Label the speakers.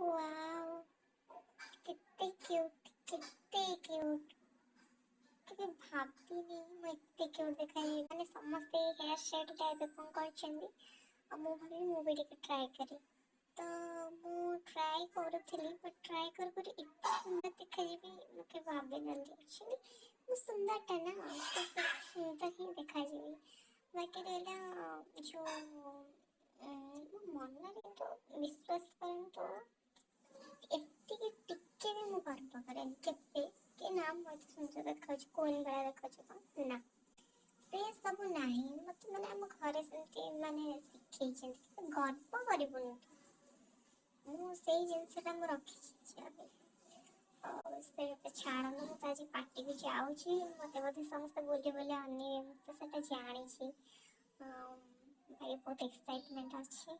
Speaker 1: Wow, କେତେ cute, କେତେ cute! କେବେ ଭାବିନି ମୁଁ ଏତେ କ୍ୟୁଟ୍ ଦେଖାଯିବି। ମାନେ ସମସ୍ତେ ଏଇ ହେୟାର ଷ୍ଟାଇଲଟା ଏବେ କ'ଣ କରିଛନ୍ତି, ଆଉ ମୁଁ ଭାବିଲି ମୁଁ ବି ଟିକେ ଟ୍ରାଏ କରେ। ତ ମୁଁ ଟ୍ରାଏ କରୁଥିଲି, ବଟ୍ ଟ୍ରାଏ କରୁ କରୁ ଏତେ ସୁନ୍ଦର ଦେଖାଯିବି ମୁଁ କେବେ ଭାବିନଥିଲି। ଆକ୍ଚୁଆଲି ମୁଁ ସୁନ୍ଦରଟା ନା, ତ ସୁନ୍ଦର ହିଁ ଦେଖାଯିବି। ବାକି ରହିଲା ଯେଉଁ ମୋ ମନରେ, କିନ୍ତୁ ବିଶ୍ୱାସ କରନ୍ତୁ, ଏତିକି ଟିକେ ବି ମୁଁ ଗର୍ବ କରେନି କେବେ କି ନା ମୁଁ ଏତେ ସୁନ୍ଦର ଦେଖାଯାଉଛି, କୁଇନ୍ ଭଳିଆ ଦେଖାଯାଉଛି କ'ଣ ନା, ସେ ସବୁ ନାହିଁ ମୋତେ। ମାନେ ଆମ ଘରେ ସେମିତି ମାନେ ଶିଖେଇଛନ୍ତି କି ଗର୍ବ କରିବୁନି ତୁ। ମୁଁ ସେଇ ଜିନିଷଟା ମୁଁ ରଖିଛି ଏବେ। ଆଉ ସେ ତ ଛାଡ଼ନ୍ତୁ, ମୁଁ ତ ଆଜି ପାର୍ଟିକୁ ଯାଉଛି। ମୋତେ ବୋଧେ ସମସ୍ତେ ବୁଲି ବୁଲି ଅନେଇବେ, ମୁଁ ତ ସେଇଟା ଜାଣିଛି। ଆଉ ଭାଇ, ବହୁତ ଏକ୍ସାଇଟମେଣ୍ଟ ଅଛି।